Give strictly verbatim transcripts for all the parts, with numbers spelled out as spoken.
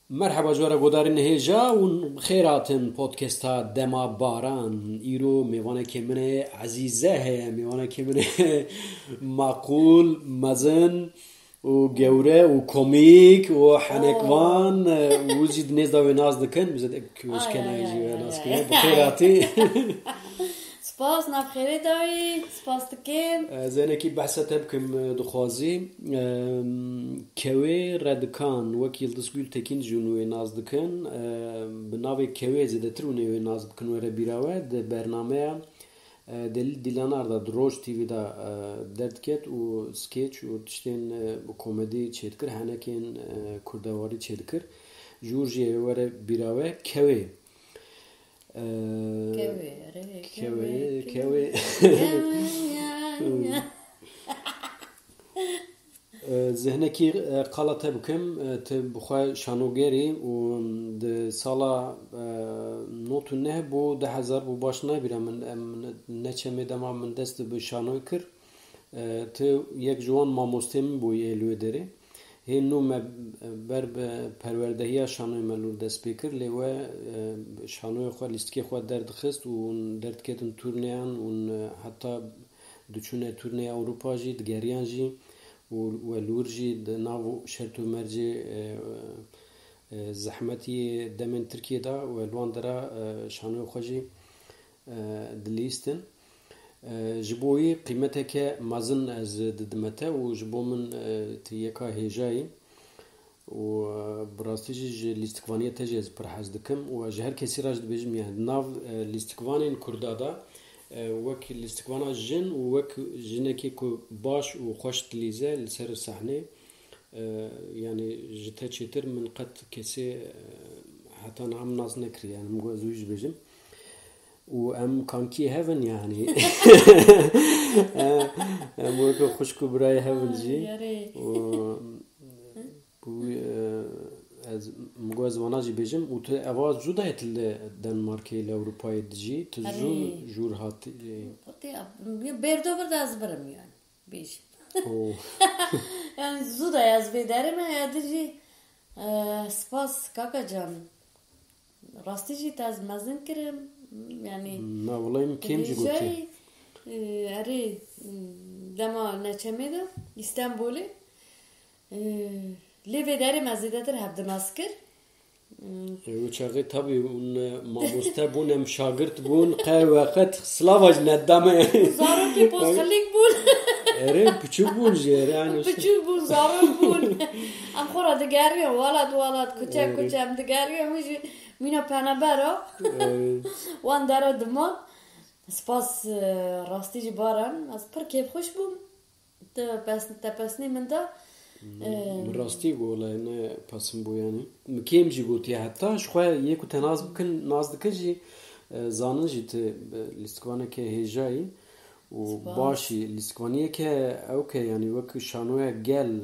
Merheba ji we re guhdarên hêja û bi xêr hatin podcasta Dema Baran. Îro mêvanekê min ê ezîze heye, mêvanekê min ê maqûl, mezin û gewre û komîk û henekvan, û jî di nêz de wê nas dikin. Bi zêde ku ji Ay, ay, kenayê jî ay, wê ay, nas ay. kirin. Bi xêr hatî. Spas, nav xêrê dawî, spas dikim. Ez hinekî behsa te bikim, e, dixwazî. Em, Kewê Redikan, wek Yildiz Gultekin jî hûn wê nas dikin. Em, bi navê Kewê zêdetir hûn ê wê nas bikin were bîra we. Di bernameya, e, Delîl Dîlanar de, di Roj T V de, e, derdiket û skeç û tiştên, e, komedî çêdikir, henekên, e, kurdewarî çêdikir. Ji wir jî were bîra we Kewê. Ee, Kewê, erê, kewê, kewê, kewê. Kewê, ya, ya. Ee, zihnekî, e, qala te bikim, e, tu bi xwe şanogerî û di sala, e, nod û neh bû, du hezar bû, baş nabîre min, em, ne çemê dema min dest bi şanoyê kir. E, tu yek ji wan mamostê min bûyî ê li wê derê. Hê nû me ber bi perwerdehiya şanoyê me li wir dest pê kir, lê we, e, şanoyê xwe, lîstikê xwe derdixist û hûn derdiketin turneyan û hûn, e, heta diçûne turneya Ewropa jî, digeriyan jî û we li wir jî di nav şert û mercê, e, e, zehmetî demên Tirkiyê de we li wan dera, e, şanoyê xwe jî e, dilîstin. E, ji bo wî qîmeteke mezin ez didime te û ji bo min, e, tu yeka hêja yî. Û, e, bi rastî jî ji lîstikvaniyê te jî ez pir hez dikim û ez ji her kesî re jî dibêjim, yani, di nav, e, lîstikvanên Kurda de, e, wek lîstikvana jin û wek jinekê ku baş û xweş dilîze li ser sehnê, e, yani, ji te çêtir min qet kesê, e, heta niha min nas nekiriye, yani, min got ez wî jî bêjim. Û em kankiyê hev in, yani. Em weke xwişk û birayê hev in jî. Ay, erê. Û, û, e, ez, min got ez vana jî bêjim. Û tu eva cuda yê tu li Danmarkê, li Ewropayê dijî. Tu Erê. Zû jûr hatî. Hatî ya, bêrdo vir de ez birim, yani. Bêjim. Oo. Yani, zû de ez vê derê me, ya dijî, e, spas, kaka can. Rastî jî te ez mezin kirim, yanî Na, wellahî min kêm jî gotiye. Hêjayî, e, erê, dema neçemê de, Îstanbulê, e, lê vê derê me zêdetir hevdi nas kir. E, wê çaxê tabî hûn, e, mamoste bûn, em şagirt bûn, qey weqet silava jî nedame. Zarokê pozxilîk bûn. Erê, piçûk bûn jî, erê, yani. Piçûk bûn, zarok bûn. Em xwe re digeriyan, welat, welat, kuçe, Erê. kuçe em digeriyan, wî jî Mîna penebera. Ee. Wan dera diman. Spas, e, rastî jî Baran. Ez pir kêfxweş bûm. Te pes-, te pesnê min da. Ee, Min rastî got, wele ne pesin bû yani. Min kêm jî gotiye heta. Ji xwe yê ku te nas bikin, nas dikin jî, e, zanin jî tu, e, lîstikvaneke hêja yî. Û Spas. Baş î, lîstikvaniyeke ewke, yanî wek şanoya gel, e,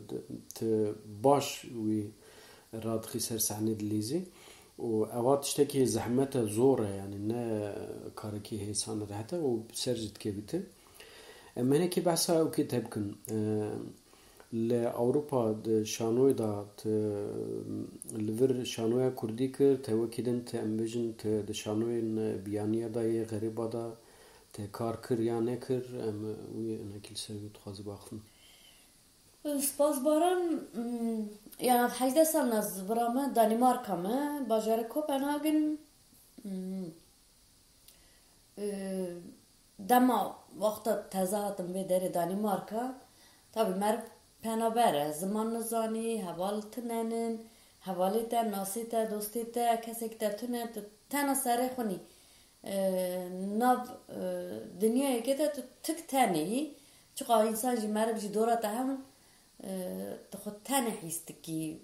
d-, tu baş wî radixî ser sehnê dilîzî. Û eva tiştekî zehmet e, zor e, yanî ne karekî hêsan e, rehet e û ser jî dikevî tu. Em hinekî behsa ewkê te bikin. E, Li Ewropa di şanoyê de tu li vir şanoya kurdî kir, te wekî din, te em bêjin, te di şanoyên biyaniya de yê xerîba de te kar kir ya nekir, em wî hinekî li ser wî dixwazî biaxivin. Spas Baran, mm, ya nav hejdeh sal ez bira me Danîmarka me, bajarê Kopenhagen, mm, e, Dema wexta teze hatim vê derê Danîmarka, tabî meriv penaber e, ziman nizanî, heval tune nin, hevalê te, nasê te, dostê te, kesekî te tune, tu tena serê xwe nî. E, nav, e, dinyayekê de tu tik tenê yî. Çiqa însan jî, meriv jî dora te hebin, e, tu xwe tenê hîs dikî.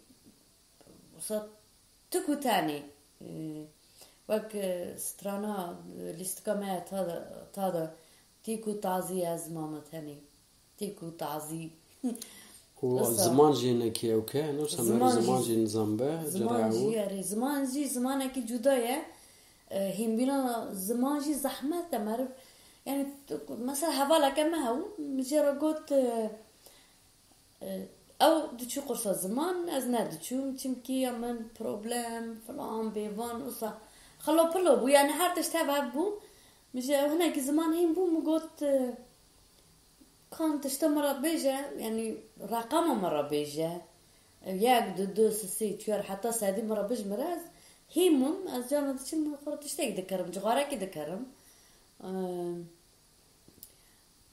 Wisa tu ku tenê, e, wek, e, strana, e, lîstika me ya ta de, ta de, tî ku tazî ez mame tenê. Tî ku tazî. Û Wisa. Ziman jî hinekî ewke, ne wisa meriv Ziman ziman jî, jî nizan be, ziman cara jî, ew. Erê, ziman jî zimanekî cuda ye. E, hînbîna ziman jî zehmet e, meriv, yani, tu, mesela hevaleke me hebû, min jê re got, e, E, Ew diçû qursa ziman, ez nediçûm, çimkî ya min problem, filan, bêvan, wisa xilopilo bû, yani her tişt hev hev bû. Min ji ew hinekî ziman hîn bû, min got, e, kan tişta min re bêje, yani reqama min re bêje. Yek, du, du, sê, sê, çar, heta sedî min re bijmire, ez hîn bûm, ez carna diçim, xwe re tiştekî dikerim, cixarekî dikerim. E,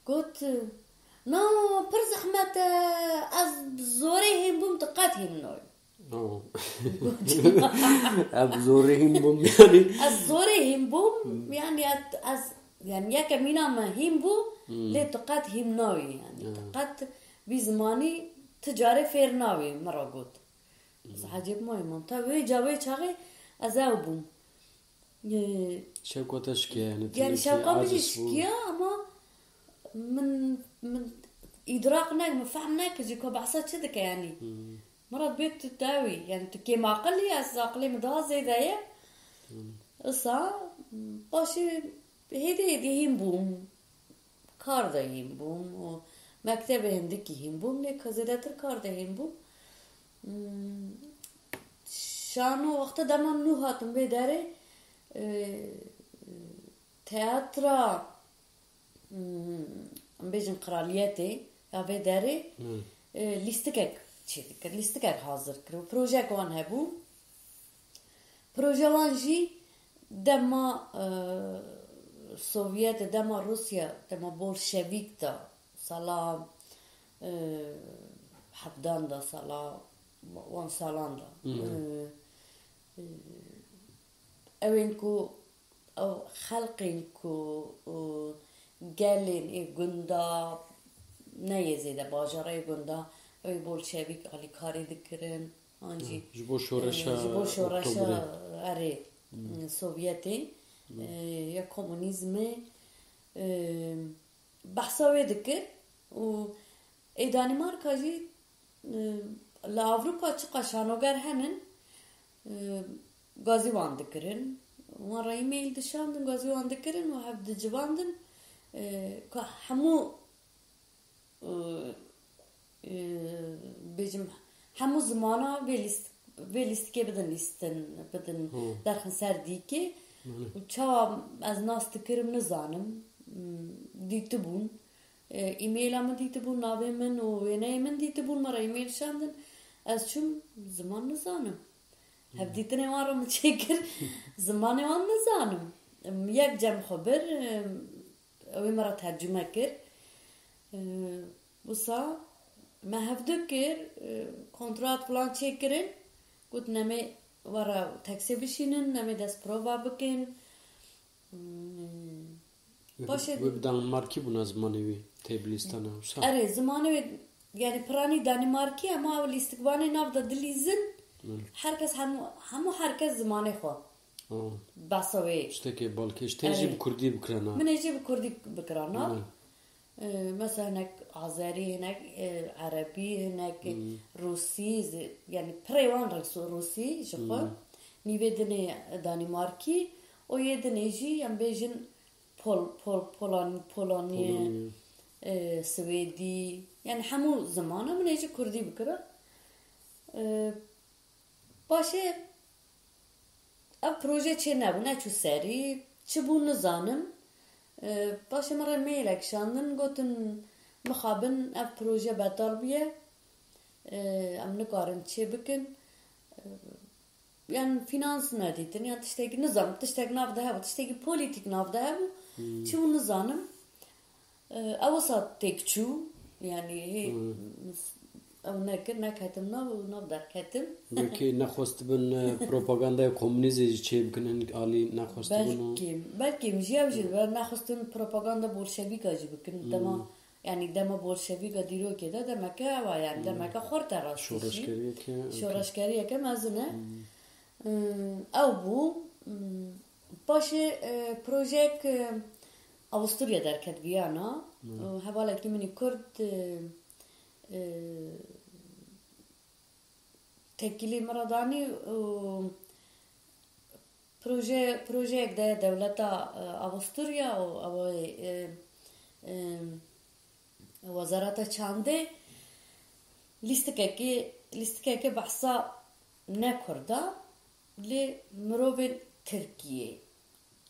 Got, "Na, pir zehmet e, ez bi zorê hîn bûm, tu qet hîn nayî." Oh. Ev zorê hîn bûm yani. Ez zorê hîn bûm, yani ez, ez, yani yeke mîna me hîn bû, Hmm. lê tu qet hîn nayî yani. Tu Ha. qet vî zimanî ti carê fêr nabî, min re got. Ez ecêb mayî mam. Ta wê ca wê çaxê ez ew bûm. Ee, Şewqa te şikiya yani, tu yani yekî şewqa min jî aciz bû. şikiya ama min, min îdraq nek, min fehm nekir jî ku behsa çi dike yani. Hmm. Min re bê tu tewî, yani tu kêm aqil î, ez aqilê min daha zêde ye. Hmm. Isa, paşê hêdî hêdî hîn bûm. Kar de hîn bûm û mektebê hindikî hîn bûm, lê ka zêdetir kar de hîn bûm. Hmm, şano wexta dema nû hatim vê derê, e, teatra, hmm, em bêjin qraliyetê ya vê derê, Hmm. e, lîstikek çêdikir, lîstikek hazir kir û projek wan hebû. Proje wan jî dema, e, Sovyetê, dema Rûsya, dema bolşevîk de, sala, e, hevdan de, sala, wan salan de. Hmm. E, e, ew ên ku, ew xelqên ku, e, gelên ê gunda, ne yê zêde, bajara yê gunda, ew ê bolşevîk alîkarî dikirin. An jî, Ji bo şoreşa e, ji bo şoreşa Oktobrê. erê, Hmm. Sovyetê, Hmm. e, ya komunîzmê, e, behsa wê dikir û ê Danîmarka jî, e, li Ewropa çiqa şanoger henin, e, gazî wan dikirin. Wan re e-mail dişandin, gazî wan dikirin û hev dicivandin, e, ka hemû e, e, bêjim, hemû zimana vê lîst-, vê lîstikê bidin lîstin, bidin Hı. derxin ser dîkê. Hı. Û çawa ez nas dikirim nizanim. Hmm, dîtibûn. E, e-maila min dîtibûn, navê min û wêneyê min dîtibûn, me re e-mail şandin. Ez çûm, ziman nizanim. Hı. Hevdîtinê wan re min çêkir, zimanê wan nizanim. Em, yek cem xwe bir, em, Ew ê me re tercûme kir. Ee, wisa me hevdu kir, ee, kontrat filan çêkirin. Gotin, "Em ê we re teksê bişînin, em ê dest prova bikin." Hmm. Wê Paşê bi, wê bi Danimarkî bûna zimanê wî tê bi lîstana wisa. Erê, zimanê wê, yani piranî Danimarkî, ema ew lîstikvanê nav de dilîzin. Hmm. Her kes hemû, hemû her kes zimanê xwe. Aa. Behsa wê. Tiştekê balkêş. Te jî Erê. bi kurdî bikirana. Min ê jî bi kurdî bikirana. Hı. Ee, mesela hinek azerî, hinek, e, erebî, hinek Hmm. rûsî, zi-, yani pirê wan re so-, rûsî ji xwe. Hmm. Nîvê dinê danimarkî, û yê dinê jî, em bêjin pol-, pol-, polan-, polonî, Polonî. e, swêdî, yani hemû zimana min ê jî kurdî bikira. E, Paşê ev proje çê nebû, neçû serî, çi bû nizanim. E, paşê min re mailek şandin, gotin, "Mixabin ev proje betal bûye, e, em nikarin çê bikin." E, yan finans nedîtin, yan tiştekî nizanim, tiştek nav de hebû, tiştekî polîtîk nav de hebû, Hmm. çi bû nizanim. Ew wisa têk çû, yanî hê Hmm. ew nekir, neketim nav û nav derketim. Belkî nexwestibin, e, propagandaya komunîzê jî çê bikin, hinek alî nexwestibin û Belkî, belkî jî ew jî Hmm. nexwestin propaganda bolşevîka jî bikin. Hmm. Dema, yanî dema bolşevîka dîrokê de demeke ew a, yanî Hmm. demeke xorte rastî jî. Şoreşgeriyeke, okey. Şoreşgeriyeke mezin e. Hmm. Ew bû, paşê, e, projeyek, e, Avusturya derket Viyana. Hmm. E, hevalekî min î Kurd, e, e, tekîlê min re danî û proje, projeyek de dewleta, e, Avusturya û ew, e, e, Wezareta Çandê Lîstikekê, lîstikeke behsa ne Kurda, lê mirovên Tirkiyê.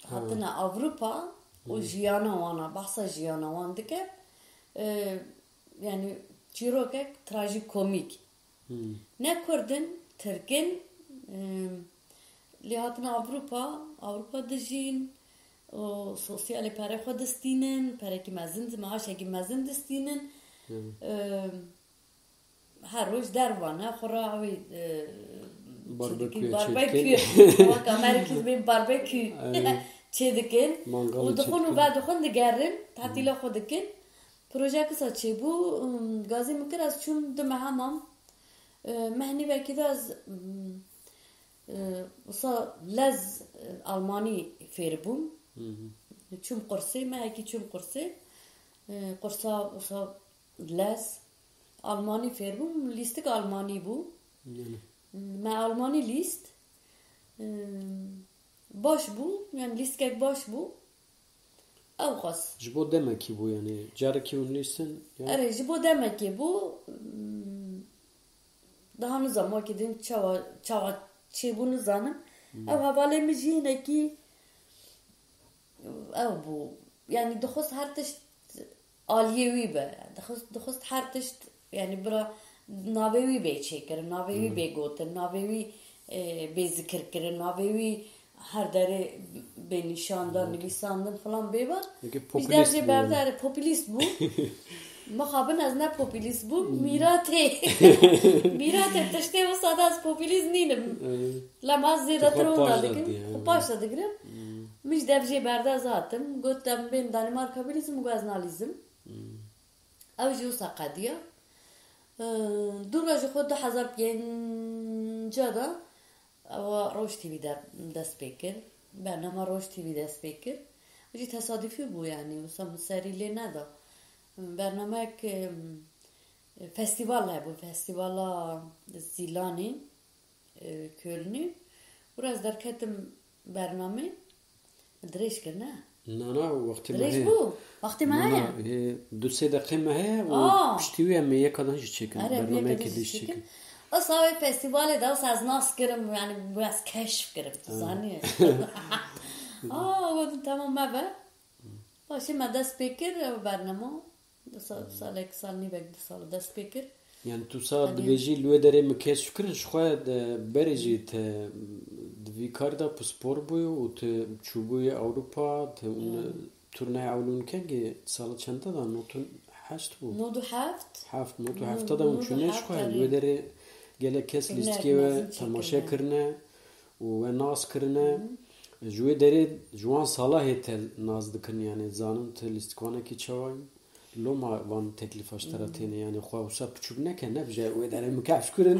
Hatine Ewropa û jiyana wan a, behsa jiyana wan dike. E, yani çîrokek trajikomîk. Ne Kurd in, Tirk in, e, lê hatine Ewropa, Ewropa dijîn û sosyalê perê xwe distînin, perekî mezin, maaşekî mezin distînin. E, Her roj derva ne, xwe re ew ê, e, çi dikî, barbekû çêdikin. Wek Amerîkî dibên barbekû çêdikin. Mangalê û dixwin û çêdikin. Vedixwin digerin, tetîla xwe dikin. Proje kisa çêbû, ım, gazî min kir, ez çûm du meha mam. E, mehnî vekî de ez, ım, e, wisa lez, e, Almanî fêr bûm. Çûm qursê, mehekî çûm qursê. E, qursa wisa lez, Almanî fêr bûm, lîstik Almanî bû. Me Almanî lîst. Baş bû, yani lîstikek baş bû. Ew xwest. Ji bo demekî bû, yani carekî hûn lîstin, ya? Erê, ji bo demekê bû. Daha nizanim wekî din çawa, çawa çêbû nizanim. Ew hevalê min jî hinekî ew bû. Yani dixwest her tişt aliyê wî be. Dixwest, dixwest her tişt, yani bira navê wî bê çêkirin, navê wî bê gotin, navê wî, e, bê zikirkirin, navê wî her derê bê nîşandan, nivîsandin filan bê be. Wekî populîst bû. Ji dev jê berde, erê, populîst bû. Mixabin ez ne populîst bûm, mîratê. Mîratê tiştê wisa de ez populîst nînim. Lema ez zêdetir wenda dikim, xwe paş de digirim. Min ji dev jê berde ez hatim. Got, em bên Danimarka bilîzim, got ez nalîzim. Ew jî wisa qediya. Dû rojê xwe du hezar pênca de ewa Roj T V de dest pê kir. Bernama Roj T V dest pê kir. Jî tesadufî bû yani, wisa min serî lê neda. Bernamek, em, festîval hebû, festîvala Zîlanê, e, Kölnê. Û ez derketim bernamê. Dirêj kir, ne? Na, na, wextê me heye. Dirêj bû. Wextê me heye. Na, na, e, du sê deqê me heye û piştî wî em ê yeka din jî çêkin. Erê, bernameyekê din jî çêkin. Wisa wê festîvalê de wisa ez nas kirim, yani bu ez keşf kirim, tu zanî. Aa, gotin, tamam, me be. Paşê me dest pê kir, ew bernama. Du sal, salek, sal nîvek, du sal dest pê kir. Yani tu sa dibêjî li wê derê min keşf kirin, ji xwe de berê jî te di vî karî de pispor bûyî û tu çûbûyî Ewropa, te turnaya ewlûnkekê sala çend de da? Nod û heşt bû? Nod û heft. Heft, nod û heft de hûn çûne ji xwe, li wê derê gelek kes lîstikê we temaşe kirine û we nas kirine. Ji wê derê ji wan sala hê te nas dikin, yani zanin tu lîstikvanekî çawa yî? Loma van teklîfa ji te re têne, yani xwe wisa piçûk neke, nebije wê derê min keşf kirin.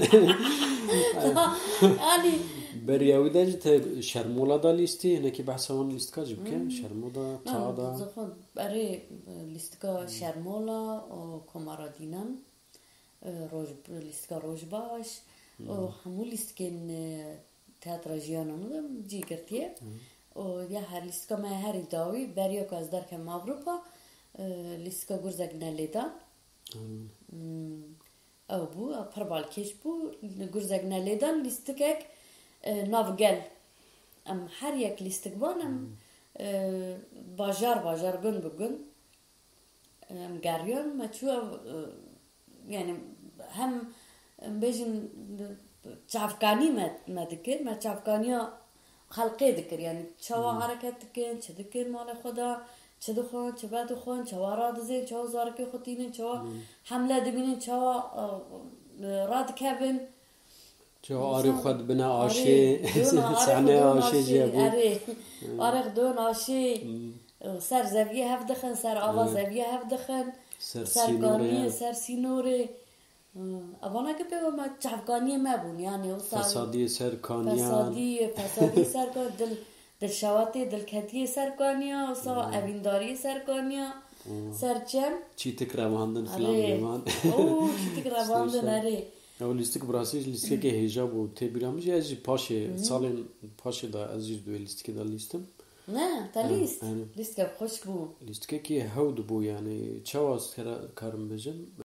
Yani beriya wî de jî te Şermola da lîstî, hinekî behsa wan lîstika jî bike. Şermoda, Tada. Zixwe, erê, lîstika Şermola û Komara Dînan, e, Roj, lîstika Rojbaş û hemû lîstikên, e, Teatra Jiyana min de cî girtiye. Û ya her lîstika me herî dawî, beriya ku ez derkevim Ewropa, e, lîstika Gurzek Nelêdan. Hmm, ew bû, ew pir balkêş bû. Gurzek Nelêdan lîstikek, e, navgel. Em her yek lîstikvan em, e, bajar bajar, gun bi gun, em geriyan, me çû ev, e, yani hem, em bêjin, çavkanî me, me dikir, me çavkaniya xelqê dikir, yani çawa hereket dikin, çi dikin malê xwe de, çi dixwin, çi vedixwin, çawa radizên, çawa zarokê xwe tînin, çawa hemle dibînin, çawa, e, e, radikevin. Çawa arê xwe dibine aşê, sahneye aşê jî hebû. Erê, arê xwe dibin aşê, ser zeviyê hev dixin, ser ava zeviyê hev dixin, ser kaniyê, ser sînorê. Evana ki pê me çavkaniyê me bûn, yani wisa fesadiyê ser kaniyan. Fesadiyê, fesadiyê ser kan-, dil, dilşewatiyê, dilketiyê ser kaniya, wisa evîndariyê ser kaniya, ser çem. Çîtik revandin filan. Erê. Bêvan. Oo, çîtik revandin, erê. Ew lîstik bi rastî lîstikekê hêja bû. Tê bîra min jî, ez jî paşê, salên paşê de ez jî di wê lîstikê de lîstim. Ne, te lîst? Erê. Lîstikek xweş bû. Lîstikekî hew dibû, yani çawa ez kera-, karim bêjim?